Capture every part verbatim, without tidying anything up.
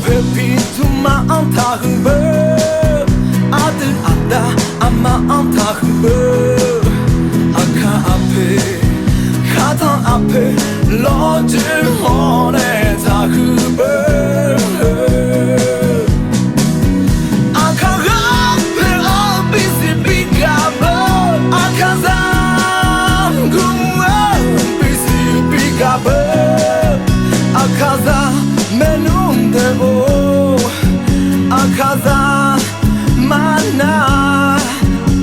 Poeqpiq tmqma-anr taqhuiq beur, aqdui aqda aqma-anr taqhuiq beur, aqkar aqpoeq khartanq aqpoeq lawrjoer hawr nae taqhuiq beur. Aqkar ghaq poeq-awr bisiq bigaq beur, aqkar zaq gur-eu bisiq bigaq beur, aqkar zaq maernmr deuq-or, aqkar zaq marnar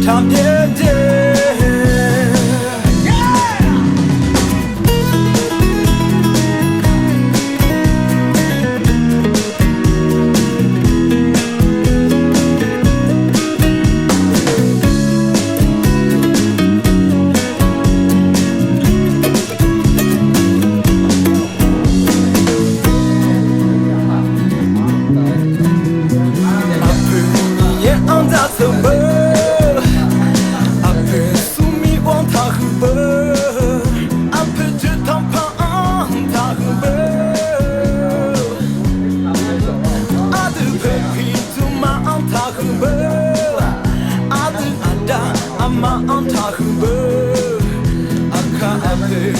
taqbyaer dzae. Aqpoeq Miqyaer-anr dzaqteuq beur, aqpoeq Smrmir-anr taqhuiq beur, aqpoeq joeqtanqpanq-anr taqhuiq beur, aqdui poeqpiq tmqma-anr taqhuiq beur, aqdui aqda aqma-anr taqhuiq beur, aqkar aqpoeq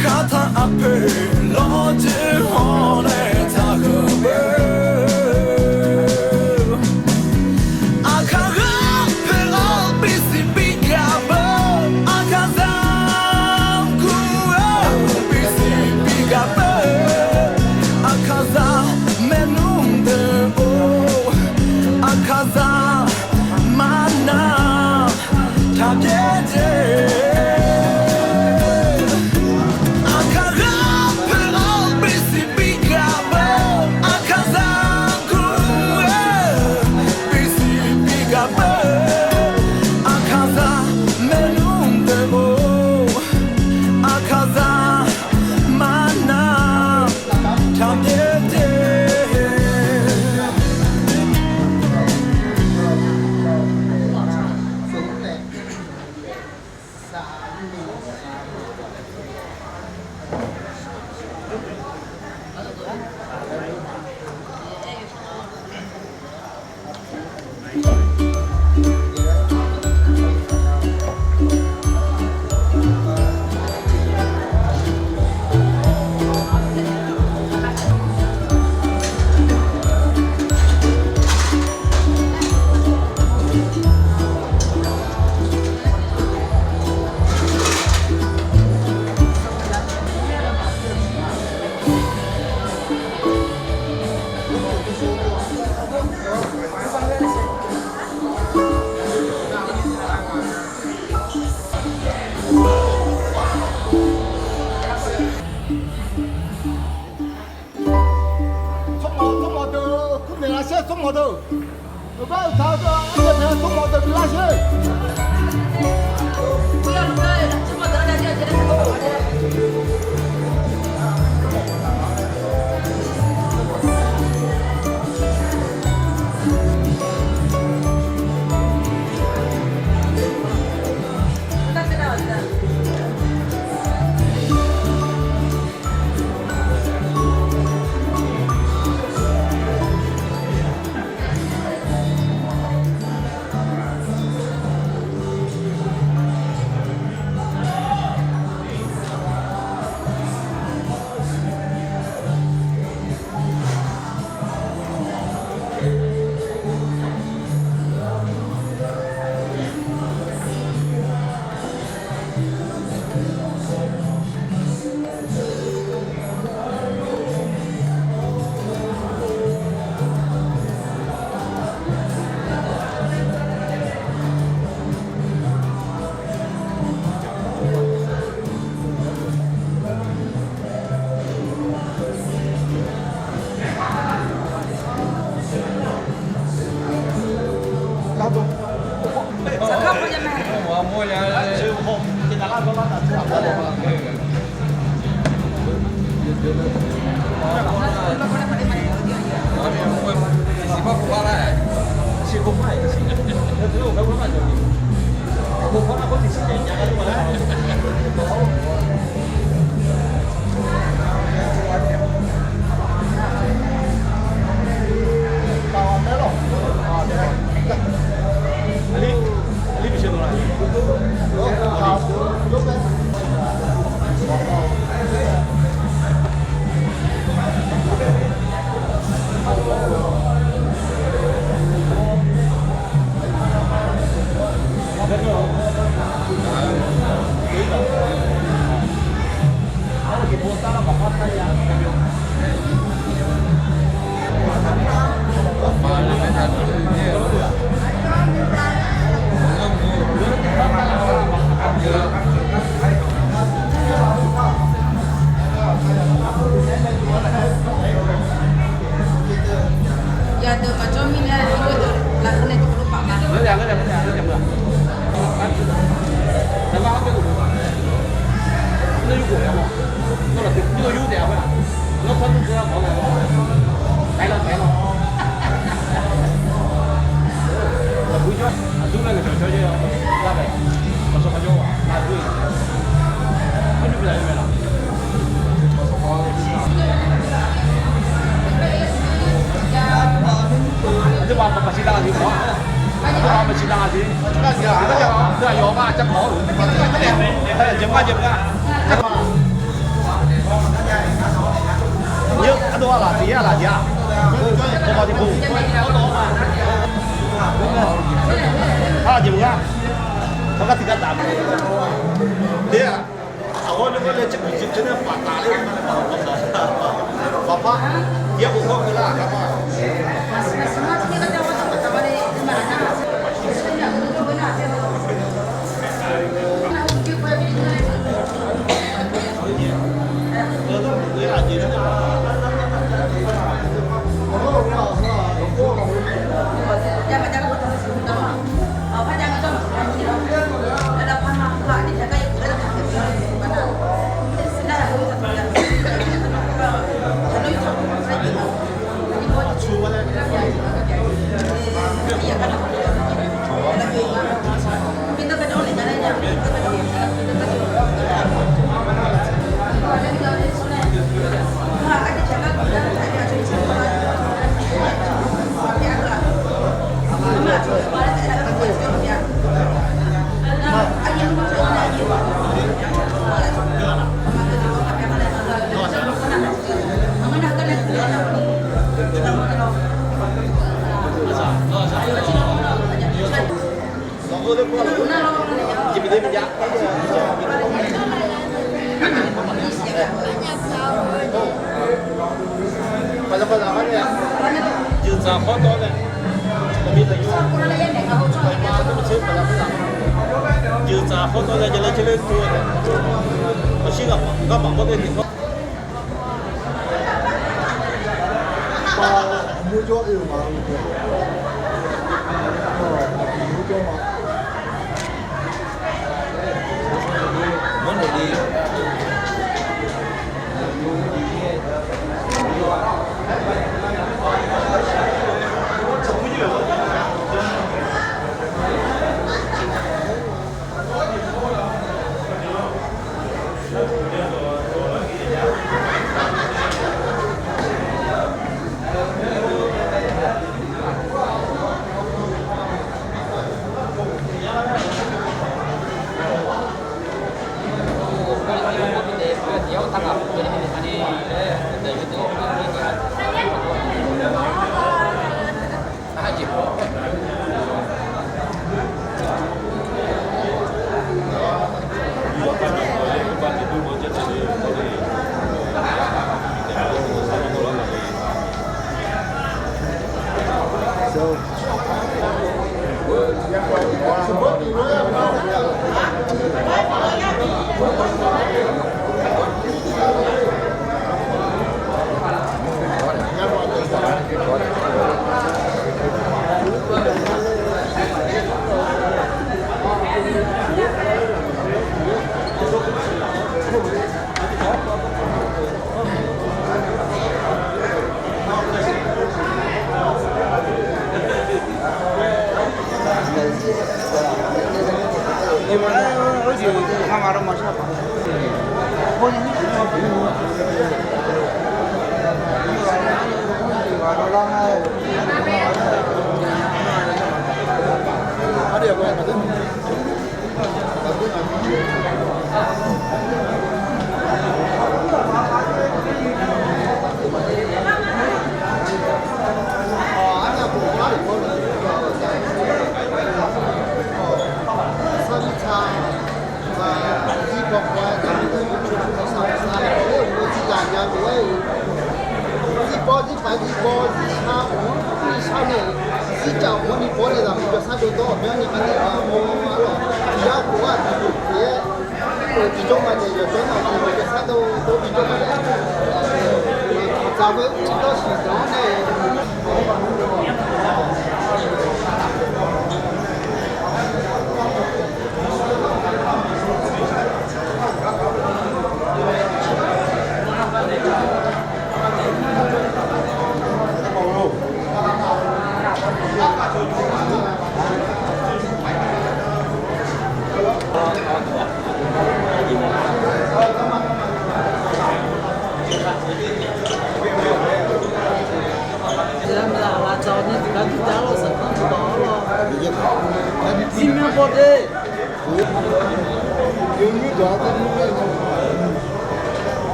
khartanq aqpoeq lawrjoer hawr nae taqhuiq beur. Aqkar ghaq poeq-awr bisiq bigaq beur, aqkar zaq gur-eu bisiq bigaq beur, aqkar zaq maernmr deuq-or, aqkar zaq marnar taqbyaer dzae. Aqkar ghaq poeq-awr bisiq bigaq beur, aqkar zaq gur-eu bisiq bigaq beur, aqkar zaq maernmr deuq-or, aqkar zaq marnar taqbyaer dzae. Tsawrmawq, tsawrmawq deuq kur naeq lar sher, tsawrmawq deuq. Euq bar uqtaq-eu deuq-aq, arnaeq naeq-eu tsawrmawq deuq bi lar sher.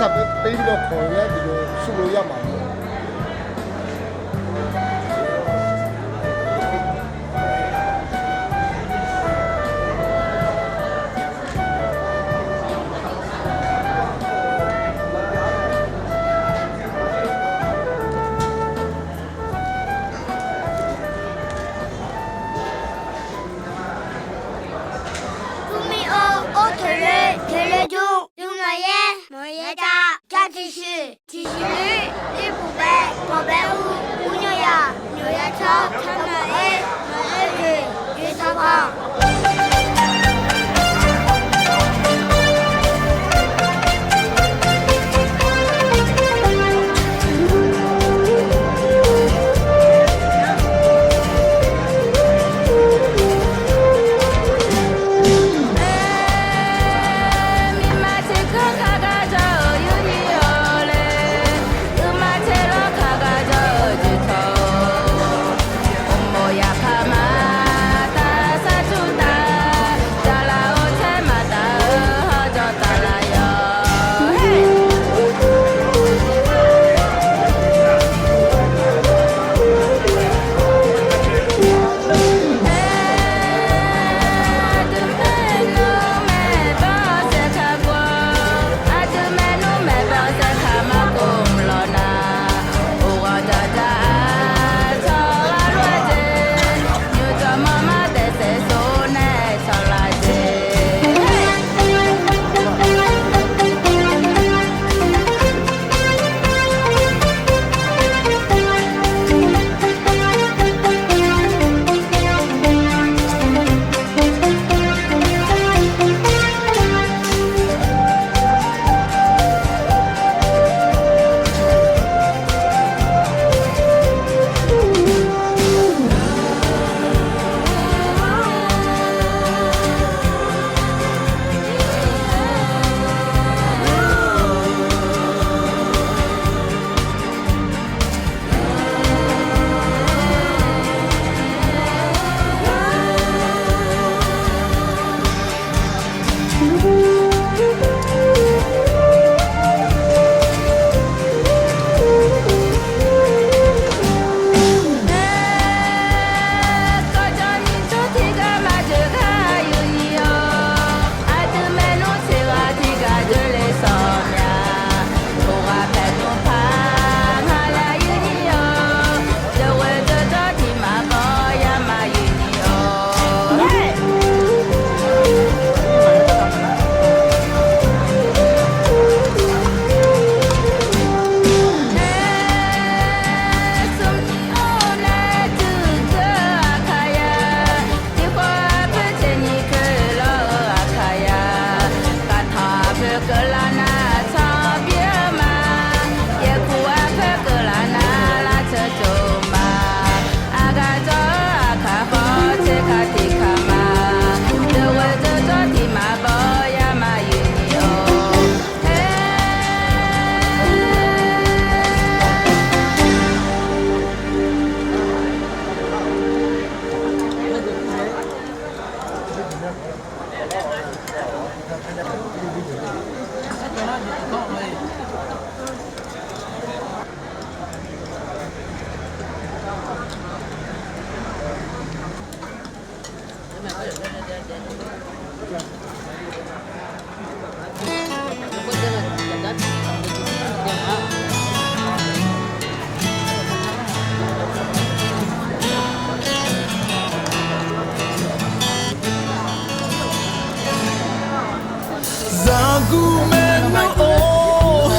Teumirnae kawq-eu laer tiqdeuq surlov yar maqngeur. Durmir-or, or toeqle, toeqle jur, dui maqyaer, maqyaer jav, jav tiqshuiq, tiqshuiq lir, lir puq bae, mawq bae ur, ur nyawr yaq, nyawq yaer tsawr, tsawr maqoer, maqoer joeq, joeq tsawrganq. Zaqguq maernmr-or,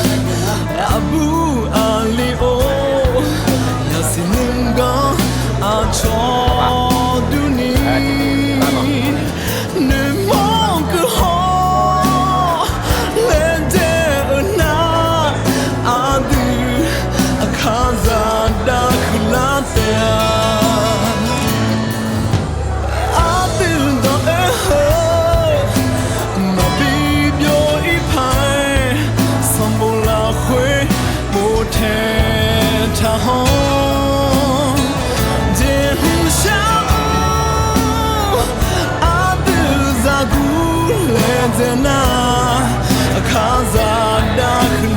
aqbur aqli-or, yasiq nuiganr aqcawq durni, noeqmawr keuv haw laer daef-eu nar, aqdui aqkar zaqdar huiqlar taef-a. Aqdui dawq oe-eu maqbi byov-ir paq-aer, sanqbof lafkhoer bof taeq taq hawr, jeqhuq shar-eu aqdui zaqguq laedzae nar, aqkar zaqdar huiq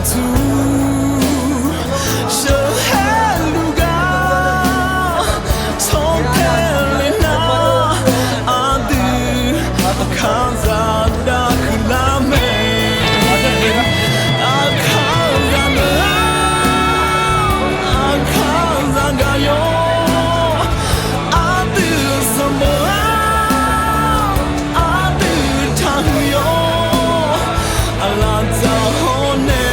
Tsuq sheuqhaer luf gar tsawrtaeq le nar, aqdui aqkar zaq dav huiqlar mae. Aqkar zaq ngeur-a, aqkar zaq gaq yawr, aqdui sanqbof-a, aqdui taqhuiq yawr, aqlaf dzaq hawrnae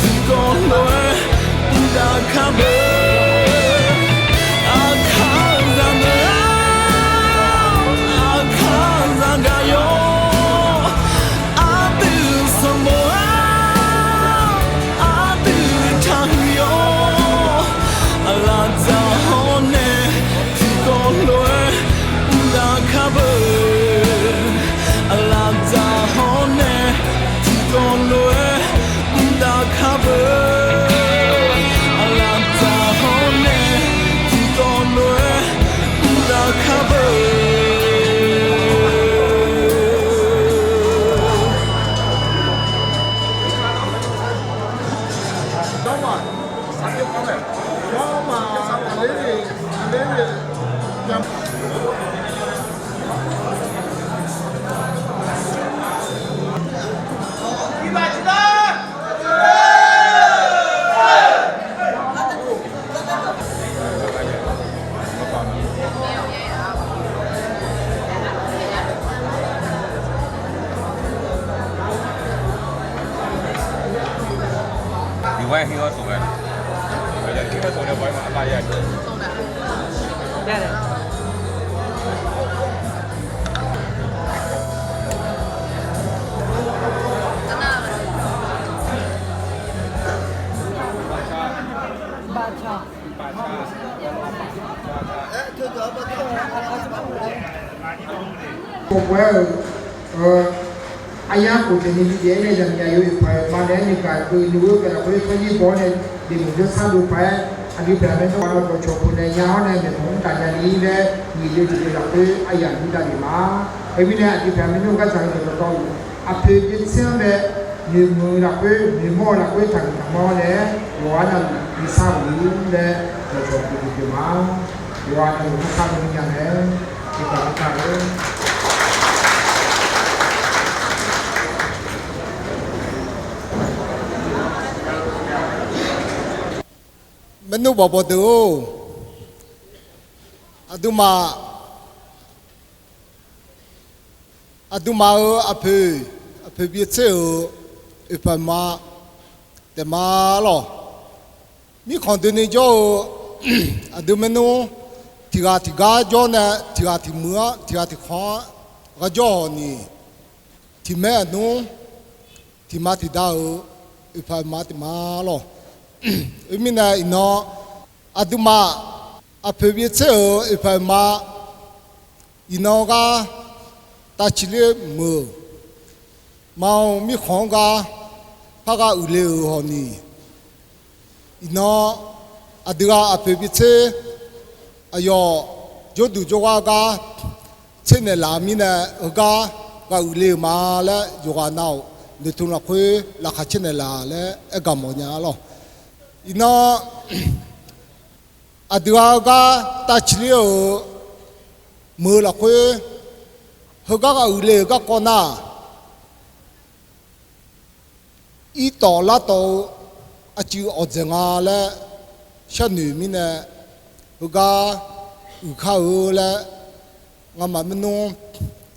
tiqkawv lof-aer mqtav kar beu. Aqkar zaq ngeur-a, aqkar zaq gaq yawr, aqdui sanqbof-a, aqdui taqhuiq yawr, aqlaf dzaq hawrnae tiqkawv lof-aer mqtav kar beu. Aqlaf dzaq hawrnae tiqkawv lof-aer mqtav kar beu. Aqlaf dzaq hawrnae tiqkawv lof-aer mqtav kar beu. Pawqbaw-aer-euq aryar khof taef ni bidaef-aer nae zaqmiqzaq yawqha-euq paq-aer maqnaeq-aer noeqgaq keuv noeq-eu gaq lafkhoer tsawrnyir baw-awr nae, deuq maqjawr sar dov paq-aer aqdui paq-aer maernmr ghaq-anr dawqcawq puq nae nya-awr nae maeqbawq mr taf nya ni laer nyiq le tiq le lafkhoer aryaq nymr davlef ma. Khoermirnae aqdui paq-aer maernmr gardzaq-eu dawqtawvluf aqpoeq byaer tser-anr nae noeqmuiq-eu lafkhoer noeqmawr-eu lafkhoer taqhuiq taqmanr nae-aer yawqghaq navluf bi sar-euq laer dawqcawq puq deuq pyeuf ma. Yawqghaq navluf mr sar-eu mirnya nae tiqpaq mr taq-eu Maernmr bawqbawq deuq-or, aqduimaf, aqduimaf-euq aqpoeq, aqpoeq byaer tser-euq oeqpaq ma taef ma lawq. Mirkhanq doeni jawr-eu aqdui maernmr tiq ghaq tiq gar jawr nae tiq ghaq tiq muiq-anr tiq ghaq tiq khanq-anr ghaqjawr hawq ni, tiq maer aqnmr tiq ma tiq da-euq oeqpaq ma taef ma lawq. Khoermirnae iqnan aqduimaf aqpoeq byaer tser-euq oeqpaq ma iqnan gar tavciqler muiq-euq ma-eu mirkhanq-anr gar par gha uiq le-euq hawq ni, iqnan aqdui ghaq aqpoeq byaer tser aqyawf jawrduq jawrgar gar tser naeqlaf-eu mirnae heugar gha uiq le-euq ma laer yawqghaq nav-awq noeqtmq lafkhoer laqkhaq caer naeqlaf laer aer gaq mawf nya lawq. Iqnan aqdui ghaq-eu gar tavciqler-euq muiq-eu lafkhoer heugar gha uiq le-euq garkawv nar, irtawf lartawf-eu aqcuiv awqdzaeq nga laer sharnoeq mirnae heugar uiq kar-eu laer ngamaf maernmr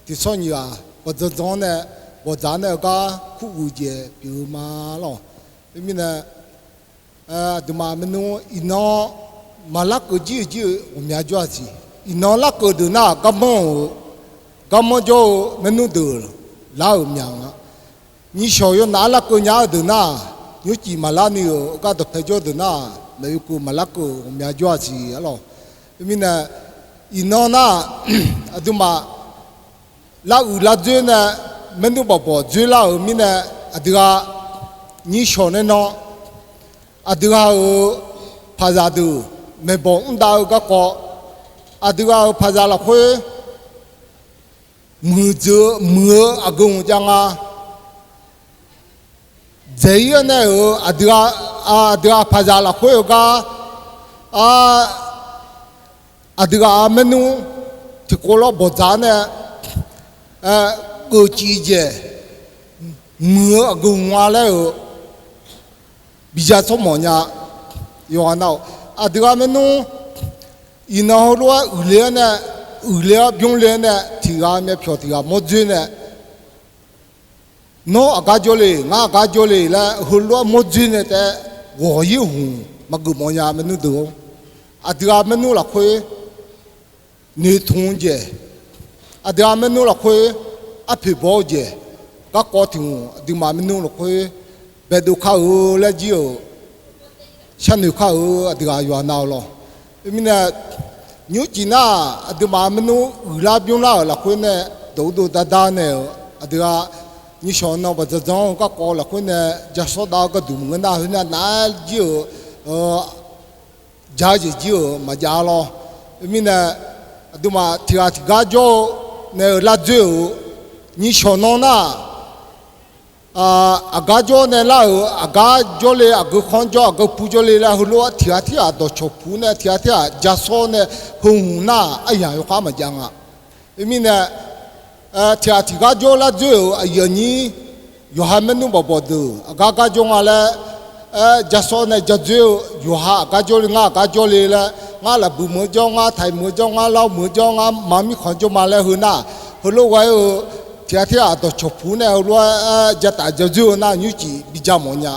tiqsanr nyiq ghaq bawqdzanq dzanq-anr nae bawqdzaq-anr nae heugar kurghuq jeq pyeuf-eu ma lawq. Khoermirnae aqduimaf maernmr iqnan maqlar keuv jir-eu jir-eu ghawqmya jawr-a siq. Iqnan larkeuv deuq nar-aq garmanr-euq garmanr jawr-eu maernmr deuq lar-euq myaq nga. Nyiqshawq yawnaf-anr larkeuv nya-eu deuq nar-aq nymrcif maqlar ni-euq gar dawqpae jawr deuq nar-aq maeqoe keuv maqlar keuv ghawqmya jawr-a siq arlawq. Khoermirnae iqnan nar-aq aqduimaf lar uiq lar dzoer nae maernmr bawqbawq dzoer lar-euq mirnae aqdui ghaq nyiqshawq nae nan aqdui ghaq-euq paqzaq deuq maeqbawq mrdav-eu garkawv aqdui ghaq-euq paqzaq lafkhoer muiqdzeuq-eu muiq-eu aqgeu mq jav nga. dzaeq-ir-awr nae-euq aqdui-aq, aqdui-aq paqzaq lafkhoer-eu gar, aqdui ghaq maernmr tiqkawv lawr bawqdzaq-awr nae, geuf cif jaeq muiq-eu aqgeu nga laer-euq bi ja tsawrmawf nya. Yawqghaq nav-euq aqdui ghaq maernmr iqnan heulof-aer uiqle-awr nae, uiqle-awr bymrle-awr nae tiq ghaq myavpyawq tiq ghaq mawrdzoer nae, nawr aqgar jawrle, ngar aqgar jawrle laer heulof-aer mawrdzoer nae taef-aer ghawq-ir hmq maqgeuf mawf nya maernmr deuq-or. Aqdui ghaq maernmr lafkhoer noeqtmq-eu jeq, aqdui ghaq maernmr lafkhoer arpoeq baw-eu jeq, garkawv tiq hmq aqduimaf maernmr lafkhoer baedov kar-eu laer jir-euq sharnoeq kar-eu aqdui ghaq yawqha nav-eu lawq. Khoermirnae, nymrcif nar-aq, aqduimaf maernmr uiqlar bymrlar-euq lafkhoer nae dawq ur dov dar dar nae-euq aqdui ghaq nyiqshawq nan baqdzanq dzanr-eu garkawv lafkhoer nae ja sawr dav-eu gharduq maqngeur nar, khoernar nav-aer jir-euq ja-eu jeq jir-euq maqjav lawr. Khoermirnae, aqduimaf tiq ghaq tiq gar jawr-eu nae-euq lardzoer-euq nyiqshawq nan nar, aqgar jawr nae lar-euq aqgar jawrle, aqgeu khanr jawr, aqgeu pu jawrle laer heulof-aer tiq ghaq tirghaq dawqcawq puq nae tiq ghaq tirghaq ja sawr nae heu hmq nar aryaq yawkhav maqjav nga. Khoermirnae, tiq ghaq tiq gar jawr lardzoer-euq aqyuif aqnyir yawqha maernmr bawqbawq deuq aqgar gar jawr nga laer, aer ja sawr nae ja dzoer-eu yawqha aqgar jawrle, ngar aqgar jawrle laer, ngar lafbuiq meuq-eu jawr, ngar taiq meuq-eu jawr, ngar lar meuq-eu jawr, ngar maq mirkhanq jawr ma laer heu nar, heulof ghae-eu tiq ghaq tirghaq dawqcawq puq nae heulof-aer jataf ja dzoer-eu nar nymrcif bi ja mawf nya.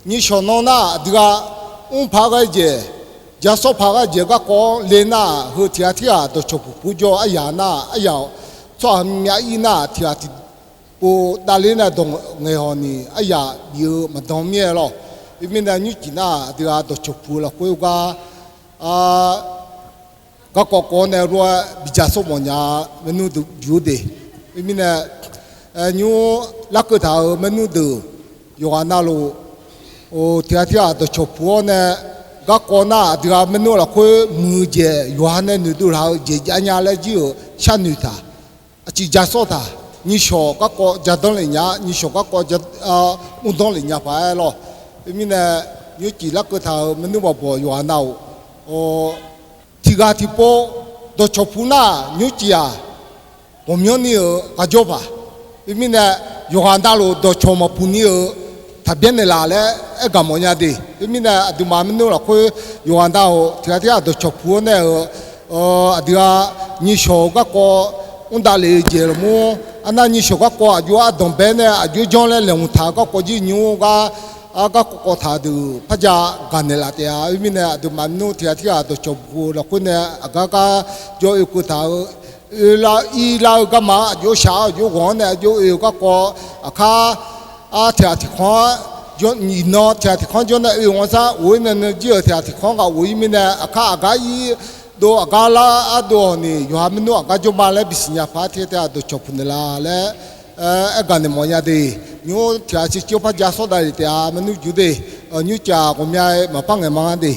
Nyiqshawq nan nar aqdui ghaq mr paq ghae jeq, ja sawr paq ghae jeq garkawv-anr le nar, heu tiq ghaq tirghaq dawqcawq puq puq jawr-eu aryaq nar aryaq-awq. Tsawrhaq myav ir nar tiq ghaq tiqpov davler nae dawq ngaeqhawq ni aryaq bif-eu maqdan mir-aer lawr. Khoermirnae nymrcif nar aqdui ghaq dawqcawq puq lafkhoer-eu gar garkawv kawv-awr nae lof-aer bi ja sawr mawf nya-a maernmr deuq jur de. Khoermirnae, nymr larkeuv taq-euq maernmr deuq yawqghaq navluf, tiq ghaq tirghaq dawqcawq puq-awr nae garkawv nar aqdui ghaq maernmr lafkhoer muiq-eu jeq yawqha nae noeqdov laq-eu jeq jav nya laer jir-euq sharnoeq taq. Aqcif ja sawr taq. Nyiqshawq garkawv ja danr lef nya, nyiqshawq garkawv mr danr lef nya paq-aer lawr. Khoermirnae, nymrcif larkeuv taq-euq maernmr bawqbawq yawqghaq nav-euq tiq ghaq tiqpov dawqcawq puq nar nymrcif-aq, ghawqmyanrni-euq ghaqjawr paq. Khoermirnae, yawqghaq navluf dawqcawq maqpuq ni-euq taqbyaer naeqlaf laer aer gaq mawf nya de. Khoermirnae, aqduimaf maernmr lafkhoer yawqghaq nav-euq tiq ghaq tirghaq dawqcawq puq-awr nae-euq aqdui ghaq nyiqshawq-euq garkawv mr davlef-eu jeq lafmur, arnar nyiqshawq garkawv aqjox ardanq bae nae aqjox janr laer laeqhmq taq-eu garkawv jir nymr gar, garkawv kawv taq deuq par ja gaq naeqlaf taef-a. Khoermirnae, aqduimaf maernmr tiq ghaq tirghaq dawqcawq puq-eu lafkhoer nae aqgar gar jawr oekeuv taq-eu, oe lar ir lar-eu garma aqjox shaq-awr aqjox ghawq-anr nae aqjox oe-eu garkawv aqkar, tiq ghaq tiq khanr, iqnan tiq ghaq tiq khanr jawr nae oe-eu ghawqsar ghof-ir nae nuijir-euq tiq ghaq tiq khanr ghaq ghof-ir mirnae aqkar aqgar ir dov aqgar lar ardov-awq ni yawqha maernmr aqgar jawr ma laer bisiq nya paq-aer tiq ghaq tirghaq dawqcawq puq naeqlaf laer aer gaq naeq mawf nya de. Nymr tiq ghaq ciqcir par ja sawr davlef taef-a maernmr jur de. Nymrcif ghawqmya-aer maqpar ngaeq ma nga de.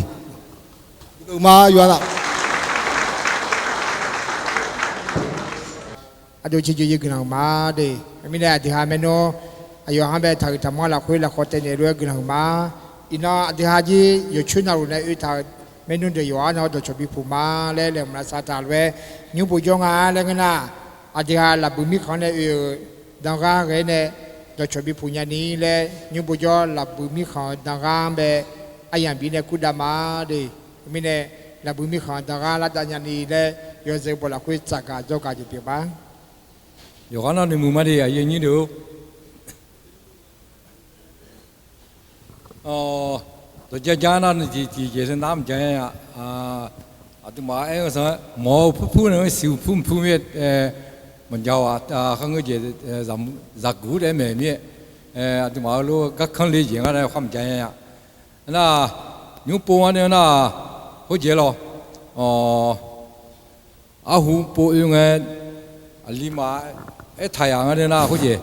Guiqlanq ma yawqha na. Aqdui ciqjov-ir guiqlanq-euq ma de. Khoermirnae aqdui ha maernmr aqyawf-anr bae taqhuiq taqmanr lafkhoer lafkhawf taev naeq lof-aer guiqlanq-euq ma. Iqnan aqdui ha jir yawqcoer navluf nae oe taq-euq maernmr deuq yawqghaq navluf dawqcawq bipuq ma laer laeqhmq lavsav taq lof-aer nymr pov jawr nga laer ngeur nar, aqdui ha lafbuiq mirkhanq-anr nae oe-euq dangar ghae-aer nae dawqcawq bipuq nyani laer nymr pov jawr lafbuiq mirkhanq-euq dangar-anr bae aryamq bif nae kurdav ma de. Khoermirnae, lafbuiq mirkhanq dangar lar dav nyani laer yawzeu baw lafkhoer tsafgaq dzawgaq jeq pyeuf ma. Yawqghaq nar noeqmuiq ma de aqyuif aqnyir deuq-or. Dawqja ja nar tiqjeq nar maqja nya. Aqduimaf aer-eu sanq-aer mawq-eu purpur nae siqu pur pur mir-aer maqja-a. Kharngeur jeq zaqguq-ur taef-aer maeq mir-aer, aqduimaf heulof garkanr le jeq ngar nae khar maqja nya-a. Aernar, nymr pov ngar nae nar, khoerjeq lawr, arhu pov oe ngae, aqli maf aertaq yaf nga nae nar khoerjeq,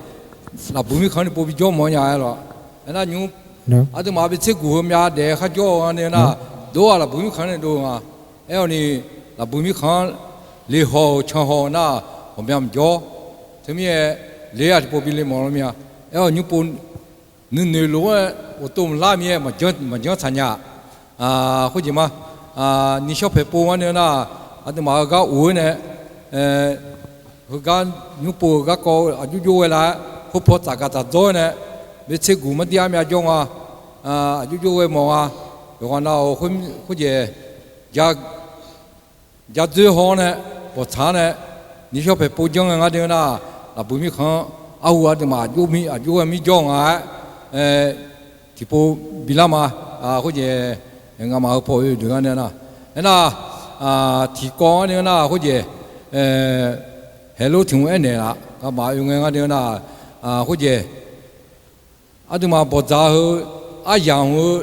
lafbuiq mirkhanq ni pov bijawr mawf nya-aer lawr. Aernar nymr, aqduimaf bi tser guq heu myav daef-eu kharjawr-eu nga nae nar, dov-aq lafbuiq mirkhanq nae dov nga. Aer-awq ni, lafbuiq mirkhanq-anr lehaw-euq canhaw-eu nar, ghawqmya maqjawr. Teumirnae, le-aq tiqpov bi le mawf lar mir-a. Aer-awq nymr pov nuinoeq lof-aer ghofdov maqlar mir-aer maqjanr tsaq nya. Khoerjeq ma, nishawr paeqpov ngar nae nar, aqduimaf-euq gar of-aer nae, heugar nymr pov-eu garkawv aqjox jov ghae lar-aer, khoerpaw tsafgaq tsafdzawr-aer nae, baetser guq mardir armyav jawr nga, aqjox jov ghae mawf nga, yawqghaq nav-euq khoerjeq ja dzoer haw-awr nae, bawqtsaq-awr nae, nishawr paeqpov janr ngae ngar nae nar, lafbuiq mirkhanq-anr arhu aqduimaf aqjox ghae mir jawr nga-aer, tiqpov bilar ma. Khoerjeq, ngamaf-euq paw oe deuq ngar nae nar, aernar, tiqkawv ngar nae nar khoerjeq, haeqlor tiq hmq aernaeq laf ngamaf oe ngae ngar nae nar, khoerjeq, aqduimaf bawqdzaq heu, aryamq heu,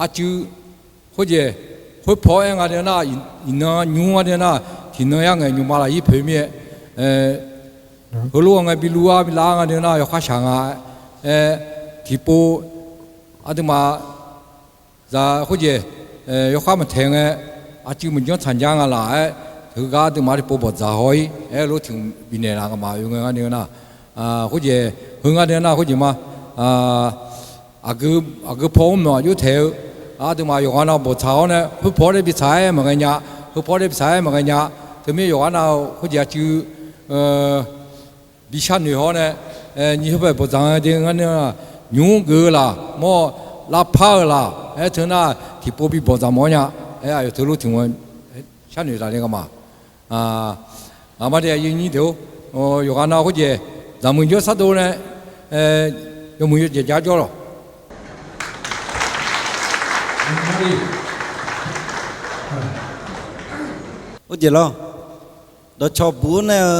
arcuiv, khoerjeq, khoerpaw-aer nga nae nar, iqnan nymr ngar nae nar, tiqnan yar ngaeq nymrma lafyir poeq mir-aer, heulof-aer ngae bi luv-ar bi lav-ar nga nae nar yawkhav shaq nga-aer, tiqpov aqduimaf zaq khoerjeq, yawkhav maqtaeq ngae, arcuiv maqjanr tsaq nya nga laf-aer, heugar aqduimaf tiqpov bawqdzaq haw-ir aer lof tiq hmq bifnaeq laf ngamaf oe ngae ngar nae nar, khoerjeq, heu ngar nae nar khoerjeq ma, aqgeu paw-anr mawq aqjox taeq-eu, aqduimaf yawqghaq nav bawqtsaq-awr nae khoerpaw-awr nae bi tsaq-aer maqghae nya, khoerpaw-awr nae bi tsaq-aer maqghae nya, teumir yawqghaq nav khoerjeq arcuiv bi sharnoeq haw-awr nae, nyiq heupaeq bawqdzaq ngae de ngar nae nar, nymr geuf-eu laf mawr, lavpar-eu laf aer teu nar, tiqpov bi bawqdzaq mawf-awr nya, aer aqyawf teulof tiq hmq sharnoeq taq le ngamaf. Aqma de aqyuif aqnyir deuq-or, yawqghaq nav khoerjeq, zaqmuiq jawr shardov nae, yawmuiq yawjeq ja jawr lawq. Khoerjeq lawr, dawqcawq buq-awr nae-eu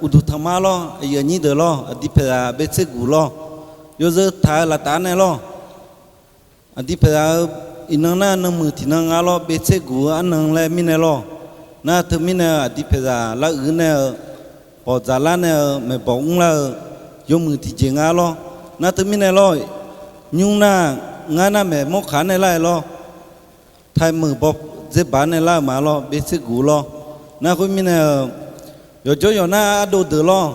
uqduq tanqma lawr, aqyuif aqnyir deuq lawr, aqdui paeqzaq baetser guq lawr, yawzeu taq-eu laftaf nae lawr, aqdui paeqzaq-eu iqnan nar nanmuiq tiqnan nga lawr, baetser guq-eu arnan laer mirnae lawr, nar teumirnae aqdui paeqzaq laruiq nae-eu bawqdzaq lar nae-eu maeqbawq mrlar-eu yawmuiq tiqjeq nga lawr, nar teumirnae lawr, nymr nar ngar nar maeq mawrkaq nae lar-aer lawr, taemeuq baw dzerbaq nae lar-eu ma lawr, baetser guq lawr, nar khoermirnae-eu yawqjawr yawq nar ardov deuq lawr,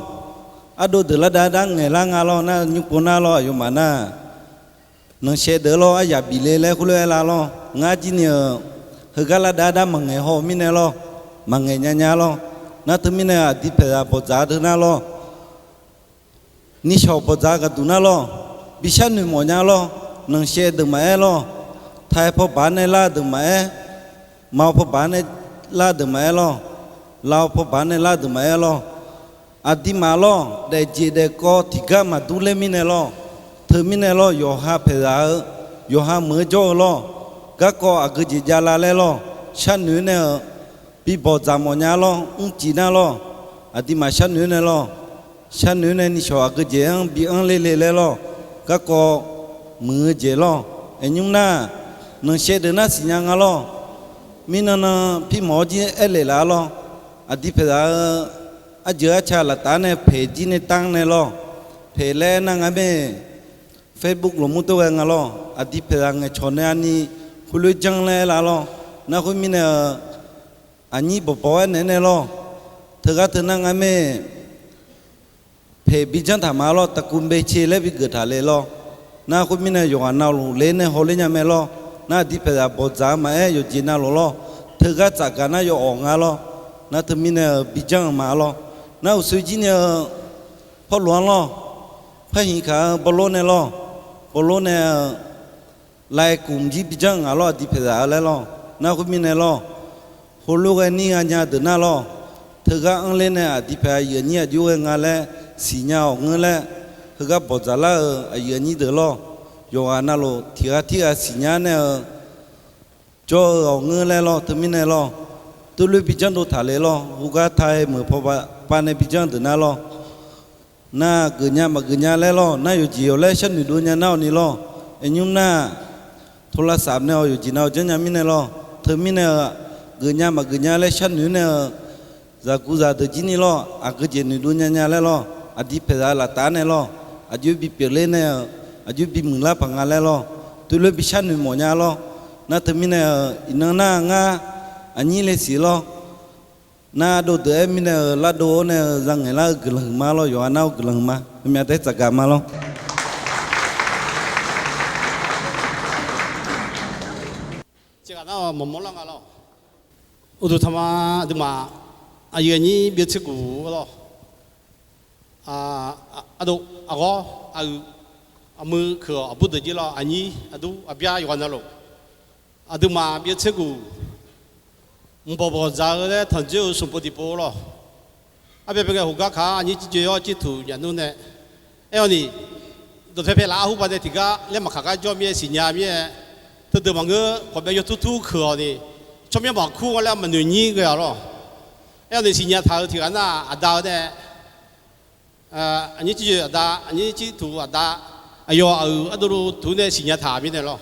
ardov deuq lar dav dar ngaeq lar nga lawr, nar nymr pov nar lawr, aqyawfmaf nar nanqshaev deuq lawr, aryaq bif le laer khoerlof-aer lar lawr, ngar jir ni-eu heugar lar dav dar maqngaeq haw-eu mirnae lawr, maqngaeq nya nya lawr, nar teumirnae aqdui paeqzaq bawqdzaq deuq nar lawr, nishawq bawqdzaq gaqduq nar lawr, bi sharnoeq mawf nya lawr, nanqshaev deuq maqaer lawr, tae pawbaq nae lar deuq maqaer, maq-eu pawbaq nae lar deuq maqaer lawr, lav-eu pawbaq nae lar deuq maqaer lawr, aqduimaf lawr, daefjeq daefkawv tiqgar maqdur ler mirnae lawr, teumirnae lawr, yawqha paeqzaq-eu, yawqha meuq-eu jawr-eu lawr, garkawv aqgeu jeq javlar laer lawr, sharnoeq nae-eu, bi bawqdzaq mawf nya lawr, mrcif nar lawr, aqduimaf sharnoeq nae lawr, sharnoeq nae nishawq aqgeu jeq-anr bi anr ler le laer lawr, garkawv muiq-eu jeq lawr, aer nymr nar, nanqshaev deuq nar siqnya nga lawr, mirnan nan pirmawf-awr jir aerlef laf-a lawr, aqdui paeqzaq-eu, arjeuq arca laftaf nae paeq jir nae tanr nae lawr, paeq laer nar ngar mae, Facebook lafmur tov ghae nga lawr, aqdui paeqzaq ngaeqcawq nae arni khoerlof-aer janr laer aer laf lawr, nar khoermirnae-eu, aqnyir bawqbawq-aer naeq-aer nae lawr, teugar teunar ngar mae, paeq bi janr taq ma lawr, taqkuv bece laer bi geuf taq le lawr, nar khoermirnae yawqghaq navluf ler nae hawler nya mae lawr, nar aqdui paeqzaq bawqdzaq-eu maqaer yawqjeq navluf lawr, teugar tsafgaq nar yawawq nga lawr, nar teumirnae-eu bi janr-eu ma lawr, nar uqshoe jir nae-eu pawrlof-anr lawr, par hiqkaq-eu bawlor nae lawr, bawlor nae-eu laeqkmq jir bi janr ngaq lawr, aqdui paeqzaq-eu laer lawr, nar khoermirnae lawr, heulof ghae nir gha nya deuq nar lawr, teugar anr ler nae aqdui paeq aqyuif aqnyir aqjox ghae nga laer siqnya-awq ngeur laer, heugar bawqdzaq lar-eu aqyuif aqnyir deuq lawr, yawqghaq navluf tiqghaq tirghaq siqnya nae-eu jawr-eu-awq ngeur laer lawr, teumirnae lawr, teulof bi janr dov taq le lawr, heugar tae meuq pawbaq nae bi janr deuq nar lawr, nar geufnya maqgeufnya laer lawr, nar yawqjeq yawq laer sharnoeq dov nya nar-awq ni lawr, aer nymr nar, โทรศัพท์ nae-awq yawqjeq nav-awq janrnya mirnae lawr, teumirnae-eu geufnya maqgeufnya laer sharnoeq nae-eu zaqguq zaqdeuq jir ni lawr, aqgeu jeq noeqdov nya nya laer lawr, aqdui paeqzaq laftaf nae lawr, aqjox bipyeuf ler nae-eu, aqjox bimuiq lar paq nga laer lawr, teulof bi sharnoeq mawf nya lawr, nar teumirnae-eu iqnan nar ngar aqnyir le siq lawr, nar dovdeuq-aer mirnae-eu lardov-awr nae-eu zangaeq lar-eu guiqlanq huiqma lawr, yawqha nar-awr guiqlanq huiqma, heumya taef-aer tsafgaq ma lawr. Nar maqmawr lar nga lawr. Uqduq tanqma aqduimaf aqyuif aqnyir byov tser guf-eu lawr. Ardov aqghawr aq-eu aqmuiq keuq-awq, aqbur deuq jir lawr, aqnyir aqdur aqbyar yawqghaq navluf, aqduimaf byov tser guf, mqbawq bawq dzaq-eu laer tanqdzoer-eu smq pov tiqpov lawr. Arbyav byav ngae, heugar kaq-anr aqnyir jirjoe-awr cirtuq nyaf nmr nae, aer-awr ni, dawqpae pae laf-awr hawr bav nae tiqgar laer maqkaq gar jawr mir-aer siqnya mir-aer, teudeuq maqngeur, khawqbae yawtur tur keuq-awq ni, tsawrmyanr maqkur-a laer maqnoeq nyir ghae-awq lawr. Aer-awr ni siqnya taq-eu tiqghaq nar, aqda-eu nae, aqnyir cirjoe aqda, aqnyir cirtuq aqda, aqyawf aq-euq ardov luf tuq nae siqnya taq mirnae lawr.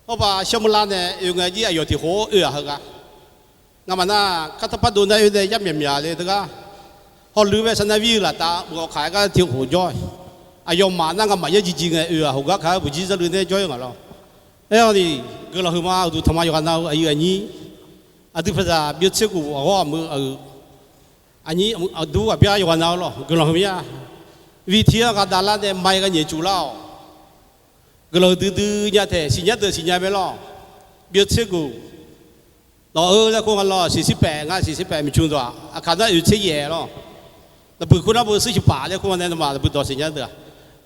Hawr bav shawr murlar nae oe ngae jir aqyawf tiq khof-awr oe-aq heugar. Ngamaf nar, kartar pardov nar oe nae yar myaq myaq le teugar, hawluiv bae sar nar vir-eu laftav meuq-awq kaq-aer gar tiq khof jawr. Aqyawfmaf nar ngamaf yar jiv jiv ngae oe-aq heugar kaq-aer buqjir zarluiv nae jawr-ir nga lawr. Aer-awr ni, guiqlanq huiqma uqduq tanqma yawqghaq nav-eu aqyuif aqnyir, aqdui paqzaq byov tser guf aqghawr aqmuiq aq-euq aqnyir aqdur aqbyar yawqghaq nav-eu lawr, guiqlanq huiqma-a. Vir tir-anr ghaq davlar nae ma-ir ghae nyaef tsuf lar-awq. Guiqlanq huiqdui dui nya taeq siqnya deuq siqnya mae lawr. Byov tser guf, dawq-eu laer kur nga lawr, siqsir paef nga, siqsir paef miqcmq dawq-aq, aqkaq nar oeq tser yaef lawr. Laqbuiq kur nar beu sir shiq paf laer kur nga nae nawmaf laqbuiq dawq siqnya deuq-aq,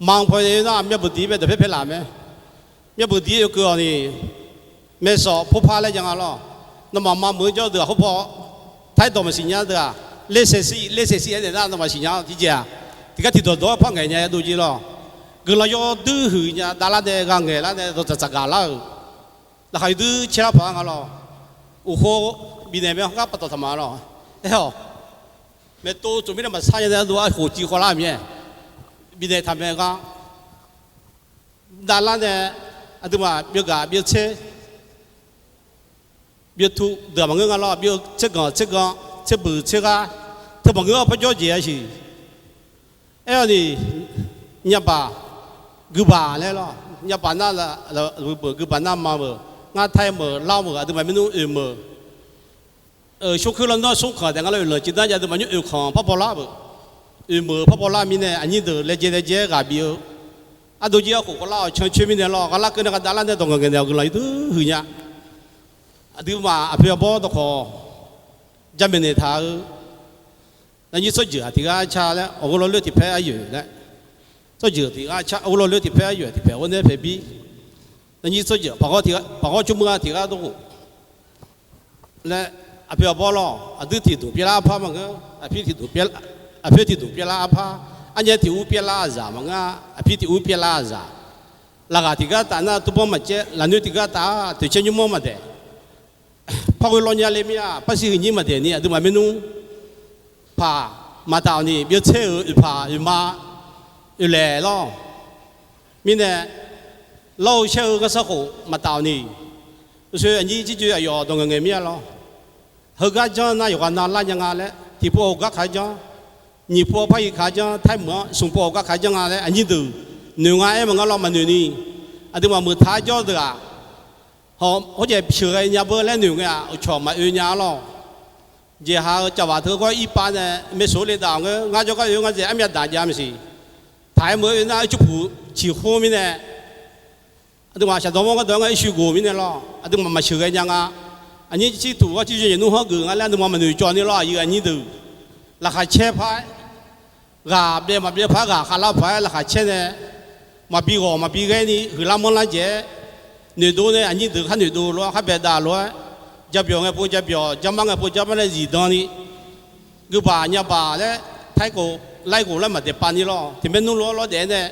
manq paw-aer nar myavbeuq diq-ir bae dawqpaer pae laf mae. Myavbeuq diq-ir oekeuv-awq ni, maeqsawq purpar laer ja nga lawr. Nawmaf mameuq-eu jawr deuq-aq hawr paw, tair dawq maqsiq nya deuq-aq, lersaeq sir lersaeq sir-aer naeq nar nawmaf siqnya-awr tiqjeq-aq, tiqgar tiqdawq dawq-aer par ngaeq nya-aer dov jir lawr. Guiqlanq yawduir huiq nya davlar nae gha ngaeq lar nae dawq dzaqdzaq gaq lar-euq, laqkhaq yawduir caer lar paq-aer nga lawr. Uqkhov bifnaeq mae hawr gar paftawf taq ma lawr. Aer-awq, maeqtov tsov mirnae maqsar nya nae ardov arkhof civ khawvlar-euq mir-aer, bifnaeq taq mae gar davlar nae, aqduimaf byov gaq byov tser byov tu deuq-aq maqngeur nga lawr. Byov tser ganq tser ganq, tser buiq tser ghar, teu maqngeur-awr par jawr jeq-a siq. Aer-awr ni, nyabaq, guibaq laer lawr. Nyabaq nar, guibaq nar ma meuq, ngar tair meuq lar meuq aqduimaf maernmr oeq meuq, shawrkuir lawr nar smr khanq taef nga lawr, oeqlanq civ nar ja aqduimaf nymr oeq khanq par baw lar meuq. Oeq meuq par baw lar mirnae aqnyir deuq laejae laejae-aer ghaq bif-eu, ardov jir arkhof khawvlar-awq cancoer mirnae lawr. Ghaq lar keuv nae ghaq davlar nae dawq ngaeq ngaeq naeq-awq guiqlanq yawduir huiq nya. Aqduimaf aqpoeq aqbawr dawqkawq jamaeq naeq taq-eu, nanyir tsawrjeuq-aq tiq ghaq car laer, awq ghoe lawr loer tiq paer aryoeq laer, tsawrjeuq tiq ghaq car, awq ghoe lawr loer tiq paer aryoeq tiq paer ghoe nae paeq bir, nanyir tsawrjeuq paq ghawr tiq ghaq, paq ghawr tsawrmur-a tiq ghaq dawrghof laer, aqpoeq aqbawr lawr, aqdui tiqdmq pyaev lar arpar maqngeur, aqpoeq tiqdmq pyaev lar arpar, arnyae tiq ur pyaev lar aqzaq maqngeur, aqpir tiq ur pyaev lar aqzaq, laqghaq tiq gar taf nar turbanr maqcaev, lafnoer tiq gar taf-a toeqcaer nymrmanr maqdaeq, par ghoe lawr nya le mir-a, par shir huiq nyir maqdaeq ni aqduimaf maernmr paq maqtaf-awq ni, byov tser-euq oeqpaq oeqma oeqlaeq lawr. Mirnae, lawr-eu shaer-eu gharsar khof maqtaf-awq ni, uqshoe aqnyir jirjoe aqyawf dawq ngaeq ngaeq mir-a lawr. Heugar janr nar yawqghaq nav lar nya nga laer, tiqpov hawq gar kaq janr, nyiq pov par ir kaq janr, taer meuq-anr smq pov hawq gar kaq janr nga laer aqnyir deuq noeq nga aer maqnga lawr maqnoeq ni, aqduimaf meuq taq-aer jawr deuq-aq, hawrjaeq sheuqghae nya beu laer noeq ngae-aq, uqcawq maqoe nya-a lawr. Jeqha-eu cavbaq teu gawr ir pav nae maeqshi le daq-awq ngeur, ngar jawrgar oe-eu ngar dzaeq armyav daq jav maqsiq. Taq-aer meuq-aer oe nar ircur puq ciqkhur mirnae, aqduimaf shaqdawq mawr gharduq-aer ngar irshuir ghoq mirnae lawr, aqduimaf maqsheuqghae nya nga. Aqnyir cirtuq ghawr cirjoe yaeq nmr hanr geuf nga laer aqduimaf maqnoeq cawv ni lawr, aqyuif aqnyir deuq. Laqkhaq caer par-aer, ghaq byaev maqbyaev par-aer, ghaq khavlar paq-aer laqkhaq caer nae, maqbi ghawq maqbi ghaer ni huiqlar manrlar jaeq-aer, noeqdov nae aqnyir deuq khar noeqdov lof-aer khar baedav lof-aer, jabyawq ngae pov jabyawq, jarmar ngae pov jarmar nae zifdan ni, guibaq nyabaq laer, taer khof laer khof laer maqdaeq pav ni lawr, tiq maernmr lof-aer lawr daef-aer nae,